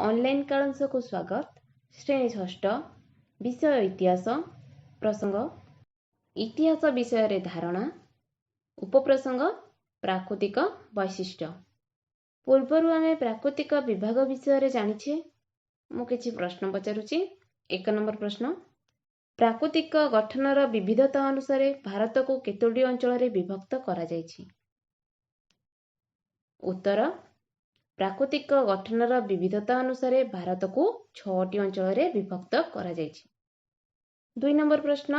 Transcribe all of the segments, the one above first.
Online କାଳାଂଶକୁ ସ୍ୱାଗତ। ଶ୍ରେଣୀ ଷଷ୍ଠ, ବିଷୟ ଇତିହାସ, ପ୍ରସଙ୍ଗ ଇତିହାସ ବିଷୟରେ ଧାରଣା, ଉପପ୍ରସଙ୍ଗ ପ୍ରାକୃତିକ ବୈଶିଷ୍ଟ୍ୟ। ପୂର୍ବରୁ ଆମେ ପ୍ରାକୃତିକ ବିଭାଗ ବିଷୟରେ ଜାଣିଛେ। ମୁଁ କିଛି ପ୍ରଶ୍ନ ପଚାରୁଛି। 1 ନମ୍ବର ପ୍ରଶ୍ନ, ପ୍ରାକୃତିକ ଗଠନର ବିବିଧତା ଅନୁସାରେ ଭାରତକୁ କେତୋଟି ଅଞ୍ଚଳରେ ବିଭକ୍ତ କରାଯାଇଛି? ଉତ୍ତର, ପ୍ରାକୃତିକ ଗଠନର ବିବିଧତା ଅନୁସାରେ ଭାରତକୁ 6ଟି ଅଞ୍ଚଳରେ ବିଭକ୍ତ କରାଯାଇଛି। 2 ନମ୍ବର ପ୍ରଶ୍ନ,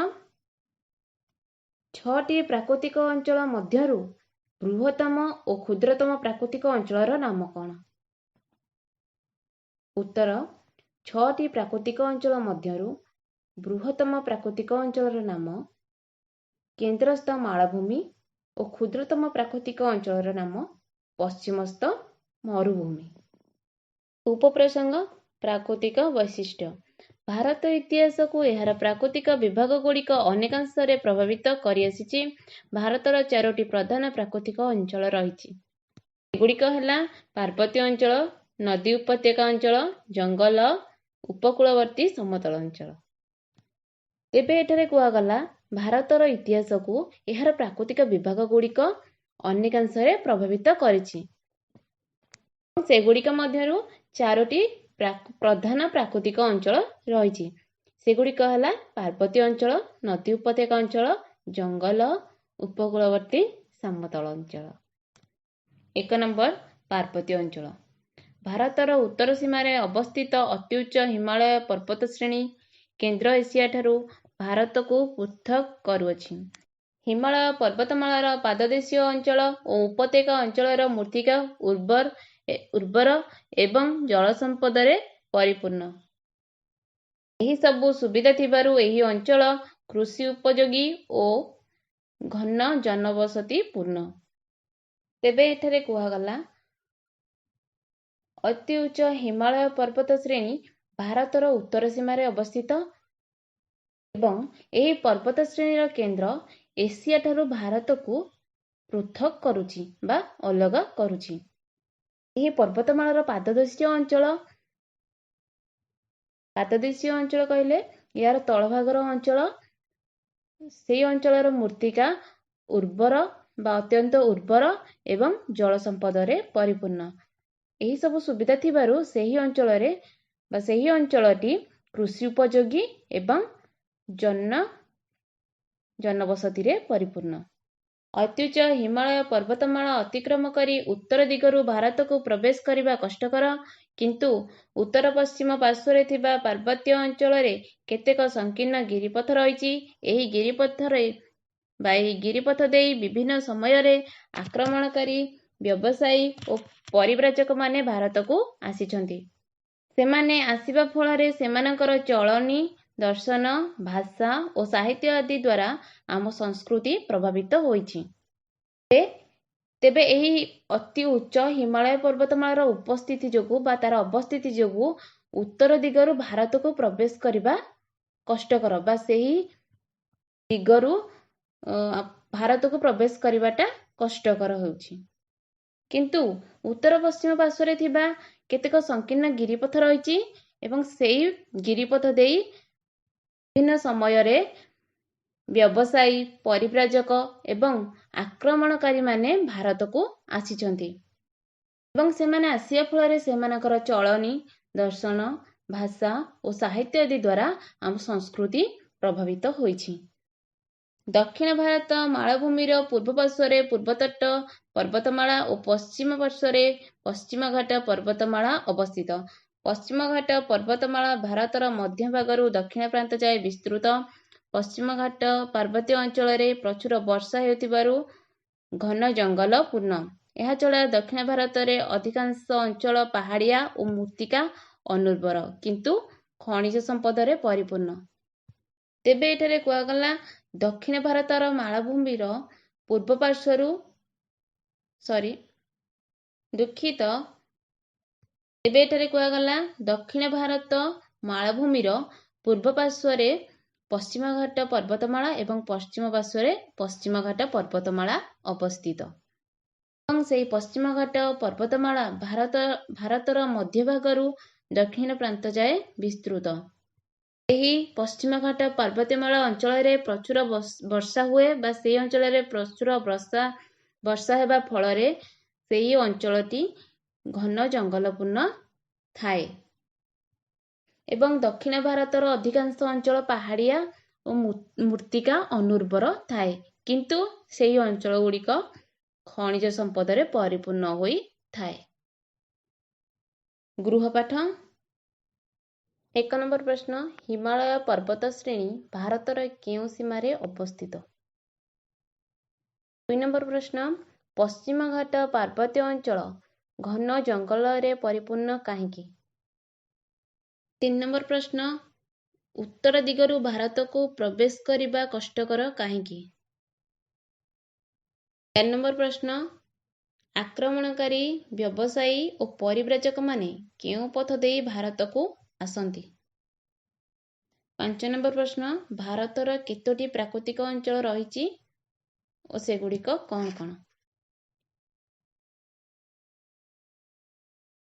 6ଟି ପ୍ରାକୃତିକ ଅଞ୍ଚଳ ମଧ୍ୟରୁ ବୃହତ୍ତମ ଓ କ୍ଷୁଦ୍ରତମ ପ୍ରାକୃତିକ ଅଞ୍ଚଳର ନାମ କ'ଣ? ଉତ୍ତର, 6ଟି ପ୍ରାକୃତିକ ଅଞ୍ଚଳ ମଧ୍ୟରୁ ବୃହତ୍ତମ ପ୍ରାକୃତିକ ଅଞ୍ଚଳର ନାମ କେନ୍ଦ୍ରସ୍ଥ ମାଳଭୂମି ଓ କ୍ଷୁଦ୍ରତମ ପ୍ରାକୃତିକ ଅଞ୍ଚଳର ନାମ ପଶ୍ଚିମସ୍ଥ ମରୁଭୂମି। ଉପପ୍ରସଙ୍ଗ ପ୍ରାକୃତିକ ବୈଶିଷ୍ଟ୍ୟ। ଭାରତ ଇତିହାସକୁ ଏହାର ପ୍ରାକୃତିକ ବିଭାଗଗୁଡ଼ିକ ଅନେକାଂଶରେ ପ୍ରଭାବିତ କରିଆସିଛି। ଭାରତର 4ଟି ପ୍ରଧାନ ପ୍ରାକୃତିକ ଅଞ୍ଚଳ ରହିଛି। ଏଗୁଡ଼ିକ ହେଲା ପାର୍ବତ୍ୟ ଅଞ୍ଚଳ, ନଦୀ ଉପତ୍ୟକା ଅଞ୍ଚଳ, ଜଙ୍ଗଲ, ଉପକୂଳବର୍ତ୍ତୀ ସମତଳ ଅଞ୍ଚଳ। ତେବେ ଏଠାରେ କୁହାଗଲା, ଭାରତର ଇତିହାସକୁ ଏହାର ପ୍ରାକୃତିକ ବିଭାଗଗୁଡ଼ିକ ଅନେକାଂଶରେ ପ୍ରଭାବିତ କରିଛି। ସେଗୁଡ଼ିକ ମଧ୍ୟରୁ 4ଟି ପ୍ରଧାନ ପ୍ରାକୃତିକ ଅଞ୍ଚଳ ରହିଛି। ସେଗୁଡ଼ିକ ହେଲା ପାର୍ବତ୍ୟ ଅଞ୍ଚଳ, ନଦୀ ଉପତ୍ୟକା ଅଞ୍ଚଳ, ଜଙ୍ଗଲ, ଉପକୂଳବର୍ତ୍ତୀ ସମତଳ ଅଞ୍ଚଳ। 1 ନମ୍ବର, ପାର୍ବତ୍ୟ ଅଞ୍ଚଳ। ଭାରତର ଉତ୍ତର ସୀମାରେ ଅବସ୍ଥିତ ଅତ୍ୟୁଚ୍ଚ ହିମାଳୟ ପର୍ବତ ଶ୍ରେଣୀ କେନ୍ଦ୍ର ଏସିଆଠାରୁ ଭାରତକୁ ପୃଥକ୍ କରୁଅଛି। ହିମାଳୟ ପର୍ବତମାଳାର ପାଦଦେଶୀୟ ଅଞ୍ଚଳ ଓ ଉପତ୍ୟକା ଅଞ୍ଚଳର ମୃତ୍ତିକା ଉର୍ବର ଏବଂ ଜଳସମ୍ପଦରେ ପରିପୂର୍ଣ୍ଣ। ଏହି ସବୁ ସୁବିଧା ଥିବାରୁ ଏହି ଅଞ୍ଚଳ କୃଷି ଉପଯୋଗୀ ଓ ଘନ ଜନବସତି ପୂର୍ଣ୍ଣ। ତେବେ ଏଠାରେ କୁହାଗଲା, ଅତି ଉଚ୍ଚ ହିମାଳୟ ପର୍ବତ ଶ୍ରେଣୀ ଭାରତର ଉତ୍ତର ସୀମାରେ ଅବସ୍ଥିତ ଏବଂ ଏହି ପର୍ବତ ଶ୍ରେଣୀର କେନ୍ଦ୍ର ଏସିଆଠାରୁ ଭାରତକୁ ପୃଥକ୍ କରୁଛି ବା ଅଲଗା କରୁଛି। ଏହି ପର୍ବତମାଳାର ପାଦଦେଶୀୟ ଅଞ୍ଚଳ, ପାଦଦେଶୀୟ ଅଞ୍ଚଳ କହିଲେ ଏହାର ତଳଭାଗର ଅଞ୍ଚଳ, ସେଇ ଅଞ୍ଚଳର ମୃତ୍ତିକା ଉର୍ବର ବା ଅତ୍ୟନ୍ତ ଉର୍ବର ଏବଂ ଜଳ ସମ୍ପଦରେ ପରିପୂର୍ଣ୍ଣ। ଏହି ସବୁ ସୁବିଧା ଥିବାରୁ ସେହି ଅଞ୍ଚଳରେ ବା ସେହି ଅଞ୍ଚଳଟି କୃଷି ଉପଯୋଗୀ ଏବଂ ଜନବସତିରେ ପରିପୂର୍ଣ୍ଣ। ଅତ୍ୟୁଚ୍ଚ ହିମାଳୟ ପର୍ବତମାଳା ଅତିକ୍ରମ କରି ଉତ୍ତର ଦିଗରୁ ଭାରତକୁ ପ୍ରବେଶ କରିବା କଷ୍ଟକର। କିନ୍ତୁ ଉତ୍ତର ପଶ୍ଚିମ ପାର୍ଶ୍ୱରେ ଥିବା ପାର୍ବତ୍ୟ ଅଞ୍ଚଳରେ କେତେକ ସଂକୀର୍ଣ୍ଣ ଗିରିପଥ ରହିଛି। ଏହି ଗିରିପଥରେ ବା ଏହି ଗିରିପଥ ଦେଇ ବିଭିନ୍ନ ସମୟରେ ଆକ୍ରମଣକାରୀ, ବ୍ୟବସାୟୀ ଓ ପରିବ୍ରାଜକମାନେ ଭାରତକୁ ଆସିଛନ୍ତି। ସେମାନେ ଆସିବା ଫଳରେ ସେମାନଙ୍କର ଚଳଣି, ଦର୍ଶନ, ଭାଷା ଓ ସାହିତ୍ୟ ଆଦି ଦ୍ୱାରା ଆମ ସଂସ୍କୃତି ପ୍ରଭାବିତ ହୋଇଛି। ତେବେ ଏହି ଅତି ଉଚ୍ଚ ହିମାଳୟ ପର୍ବତମାଳାର ଉପସ୍ଥିତି ଯୋଗୁଁ ବା ତାର ଅବସ୍ଥିତି ଯୋଗୁଁ ଉତ୍ତର ଦିଗରୁ ଭାରତକୁ ପ୍ରବେଶ କରିବା କଷ୍ଟକର ବା ସେହି ଦିଗରୁ ଭାରତକୁ ପ୍ରବେଶ କରିବାଟା କଷ୍ଟକର ହେଉଛି। କିନ୍ତୁ ଉତ୍ତର ପଶ୍ଚିମ ପାର୍ଶ୍ୱରେ ଥିବା କେତେକ ସଂକୀର୍ଣ୍ଣ ଗିରିପଥ ରହିଛି ଏବଂ ସେଇ ଗିରିପଥ ଦେଇ ବିଭିନ୍ନ ସମୟରେ ବ୍ୟବସାୟୀ, ପରିବ୍ରାଜକ ଏବଂ ଆକ୍ରମଣକାରୀମାନେ ଭାରତକୁ ଆସିଛନ୍ତି ଏବଂ ସେମାନେ ଆସିବା ଫଳରେ ସେମାନଙ୍କର ଚଳଣି, ଦର୍ଶନ, ଭାଷା ଓ ସାହିତ୍ୟ ଆଦି ଦ୍ୱାରା ଆମ ସଂସ୍କୃତି ପ୍ରଭାବିତ ହୋଇଛି। ଦକ୍ଷିଣ ଭାରତ ମାଳଭୂମିର ପୂର୍ବ ପାର୍ଶ୍ୱରେ ପୂର୍ବତଟ ପର୍ବତମାଳା ଓ ପଶ୍ଚିମ ପାର୍ଶ୍ୱରେ ପଶ୍ଚିମଘାଟ ପର୍ବତମାଳା ଅବସ୍ଥିତ। ପଶ୍ଚିମଘାଟ ପର୍ବତମାଳା ଭାରତର ମଧ୍ୟଭାଗରୁ ଦକ୍ଷିଣ ପ୍ରାନ୍ତ ଯାଏ ବିସ୍ତୃତ। ପଶ୍ଚିମଘାଟ ପାର୍ବତ୍ୟ ଅଞ୍ଚଳରେ ପ୍ରଚୁର ବର୍ଷା ହେଉଥିବାରୁ ଘନ ଜଙ୍ଗଲ ପୂର୍ଣ୍ଣ। ଏହାଛଡ଼ା ଦକ୍ଷିଣ ଭାରତରେ ଅଧିକାଂଶ ଅଞ୍ଚଳ ପାହାଡ଼ିଆ ଓ ମୃତ୍ତିକା ଅନୁର୍ବର, କିନ୍ତୁ ଖଣିଜ ସମ୍ପଦରେ ପରିପୂର୍ଣ୍ଣ। ତେବେ ଏଠାରେ କୁହାଗଲା, ଦକ୍ଷିଣ ଭାରତର ମାଳଭୂମିର ପୂର୍ବ ପାର୍ଶ୍ୱରୁ, ସରି, ଦୁଃଖିତ, ତେବେ ଏଠାରେ କୁହାଗଲା, ଦକ୍ଷିଣ ଭାରତ ମାଳଭୂମିର ପୂର୍ବ ପାର୍ଶ୍ୱରେ ପଶ୍ଚିମଘାଟ ପର୍ବତମାଳା ଏବଂ ପଶ୍ଚିମ ପାର୍ଶ୍ୱରେ ପଶ୍ଚିମଘାଟ ପର୍ବତମାଳା ଅବସ୍ଥିତ ଏବଂ ସେହି ପଶ୍ଚିମଘାଟ ପର୍ବତମାଳା ଭାରତର ମଧ୍ୟଭାଗରୁ ଦକ୍ଷିଣ ପ୍ରାନ୍ତ ଯାଏ ବିସ୍ତୃତ। ଏହି ପଶ୍ଚିମଘାଟ ପାର୍ବତ୍ୟମାଳା ଅଞ୍ଚଳରେ ପ୍ରଚୁର ବର୍ଷା ହୁଏ ବା ସେହି ଅଞ୍ଚଳରେ ପ୍ରଚୁର ବର୍ଷା ହେବା ଫଳରେ ସେହି ଅଞ୍ଚଳଟି ଘନ ଜଙ୍ଗଲପୂର୍ଣ୍ଣ ଥାଏ ଏବଂ ଦକ୍ଷିଣ ଭାରତର ଅଧିକାଂଶ ଅଞ୍ଚଳ ପାହାଡ଼ିଆ ଓ ମୃତ୍ତିକା ଅନୁର୍ବର ଥାଏ, କିନ୍ତୁ ସେହି ଅଞ୍ଚଳ ଗୁଡ଼ିକ ଖଣିଜ ସମ୍ପଦରେ ପରିପୂର୍ଣ୍ଣ ହୋଇଥାଏ। ଗୃହପାଠ। 1 ନମ୍ବର ପ୍ରଶ୍ନ, ହିମାଳୟ ପର୍ବତ ଶ୍ରେଣୀ ଭାରତର କେଉଁ ସୀମାରେ ଅବସ୍ଥିତ? 2 ନମ୍ବର ପ୍ରଶ୍ନ, ପଶ୍ଚିମଘାଟ ପାର୍ବତ୍ୟ ଅଞ୍ଚଳ ଘନ ଜଙ୍ଗଲରେ ପରିପୂର୍ଣ୍ଣ କାହିଁକି? 3 ନମ୍ବର ପ୍ରଶ୍ନ, ଉତ୍ତର ଦିଗରୁ ଭାରତକୁ ପ୍ରବେଶ କରିବା କଷ୍ଟକର କାହିଁକି? 4 ନମ୍ବର ପ୍ରଶ୍ନ, ଆକ୍ରମଣକାରୀ ବ୍ୟବସାୟୀ ଓ ପରିବ୍ରାଜକମାନେ କେଉଁ ପଥ ଦେଇ ଭାରତକୁ ଆସନ୍ତି? 5 ନମ୍ବର ପ୍ରଶ୍ନ, ଭାରତର କେତୋଟି ପ୍ରାକୃତିକ ଅଞ୍ଚଳ ରହିଛି ଓ ସେଗୁଡ଼ିକ କ'ଣ କ'ଣ?